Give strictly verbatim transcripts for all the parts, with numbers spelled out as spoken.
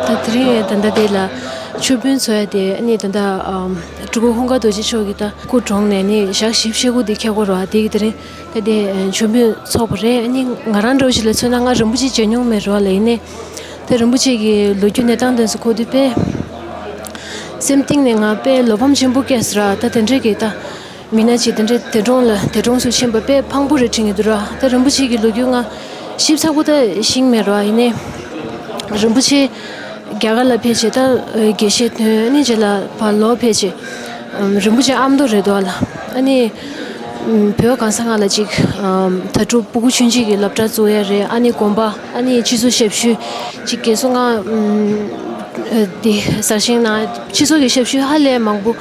ད་དེ་རིང་ད་ལྟ་དེ་ལ་མཆོད་དཔོན་འཚོགས་ཡ་དེ་ཨ་ནི་ད་ལྟ་ཨམ་སྤྲུལ་སྐུ་ཧཱུྃ་ཀར་རྡོ་རྗེ་མཆོག་གི་ད་སྐུ་གྲོངས་ནས་ནི་ཞག་བཞི་བཅུ་ཞེ་དགུ་དེ་འཁེལ་གོ་ར། དེ་གི་དེ་རིང་ད་དེ་མཆོད་དཔོན་འཚོགས་པ་རེད། ཨ་ནི་ང་རང་འདྲ་བོ་ཞིག་ལ་མཚོན་ན་ང་རིན་པོ་ཆེ་མཇལ་མྱོང་མེད་ར་ལ། ཡིན་ནའི་ད་རིན་པོ་ཆེ་གི་ལོ་རྒྱུས་གནས་སྟངས་དེ་ཚོ་གོ་དུས་དཔེ་སེམས་གཏིང་ནས་ང་དཔེ་བློ་ཕམ་ཆེན་པོ་སྐྱེས་སོང་ར། ད་དེ་འདྲའི་གི་ད་མི་སྣ་ཅིག་དེ་འདྲའི་འདས་གྲོངས་ལ་འདས་གྲོངས་སུ་ཕྱིན་པ་དཔེ་ཕངས་པོ་རེད་དྲན་གྱི་འདུག་ར། ད་རིན་པོ་ཆེ་གི་ལོ་རྒྱུས་ང་ཞིབ་ཚགས་པོ་ད་ཤེས་ཀྱི་མེད་ར། ཡིན་ནའི་རིན་པོ་ཆེ་རྒྱ་གར་ལ་ཕེབས་བྱས་ད་དགེ་བཤེས་ཐོན། ཨ་ནི་རྗེས་ལ་ཕར་ལོག་ཕེབས་བྱས་རིན་པོ་ཆེ་ཨ་མདོ་རེད་འདུག་ལ། ཨ་ནི་བོད་གང་ས་གང་ལ་ཅིག་དྭ་ཕྲུག་སྤུ་གུ་ཆུང་ཆུང་གི་སློབ་གྲྭ་བཙུགས་ཡ་རེད། ཨ་ནི་དགོན་པ། ཨ་ནི་སྤྱི་ཚོགས་ཞབས་ཞུ་ཅིག་རྒས་གསོ་ང་དེ་གསར་བཞེངས་གནང་། སྤྱི་ཚོགས་ཀྱི་ཞབས་ཞུ་ཧ་ལས་མང་པོ་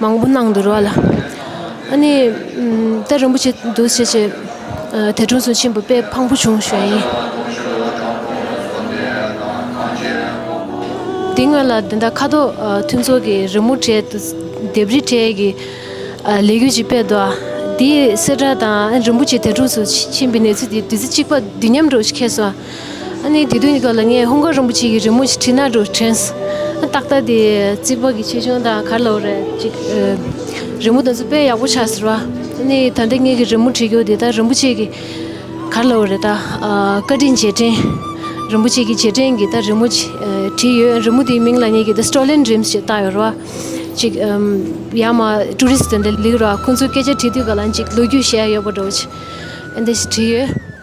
མང་པོ་གནང་འདུག་ར་ལ། ཨ་ནི་ད་རིན་པོ་ཆེ་འདུག་བྱས་བྱས་འདས་གྲོངས་སུ་ཕྱིན་པ་དཔེ་ཕངས་པོ་བྱུང་ཞུ་ཡ་ཡིན། དེ་སྔོན་ལ་འདི་འདྲ་ཁ་དོག་མཐུན་ཚོགས་ཀྱི་རི་མོ་བྲིས། ལྡེབས་རིས་བྲིས་ཀྱི་ལས་འགུལ་ཅིག་སྤེལ་འདུག་དེའི་གསལ་བསྒྲགས་དང་རིན་པོ་ཆེ་འདས་གྲོངས་སུ་ཕྱིན་པའི་གནས་ཚུལ་དེ་དུས་ཚོད་གཅིག་པ་དུས་མཉམ་འདྲ་བོ་ཞིག་འཁེལ་སོང་། ཨ་ནི་དེ་དུས་ནི་སྐབས་ལ་ངས་ཧཱུྃ་ཀར་རིན་པོ་ཆེ་གི་རི་མོ་ཞིག་བྲིས་ན་འགྲོ་དྲན་སོང་། ཨ་ཏག་ཏག་དེ་རྩིག་པ་གི་ཆེ་ཆུང་དང་ག་རེ་ལབ་དགོས་རེད་ཅིག་ཨ་རི་མོ་དེ་ཚོ་དཔེ་ཡག་པོ་ཆགས་སོང་ར། ཨ་ནི་ད་ལྟ་ངེད་ཀྱི་རི་མོ་བྲིས་རྒྱུ་དེ་ད་རིན་པོ་ཆེ་གི་ག་རེ་ལབ་དགོས་རེད། ད་ཨ་བཀའ་དྲིན་རྗེས་དྲན། རིན་པོ་ཆེ་གི་རྗེས་དྲན་གྱི་ད་རི་མོ་ཅིག་ཨ་བྲིས་ཡོད། རི་མོ་དེའི་མིང་ལ་ངེད་ཀྱི་ད་Stolen Dreams ཅེས་བཏགས་ཡོད་ར། ཅིག་ཨམ་ཡར་མར་ཊུ་རི་སི་དེ་འདྲ་སླེབས་ར། ཁོང་ཚོས་སྐད་ཆ་དྲིས་དུས་ག་ལ་ཅིག་ལོ་རྒྱུས་བཤད་ཡ་ཡོད་པ་འདྲ་བོ་ཅིག་ཨ་འདྲ་ཞིག་བྲིས་ཡོད།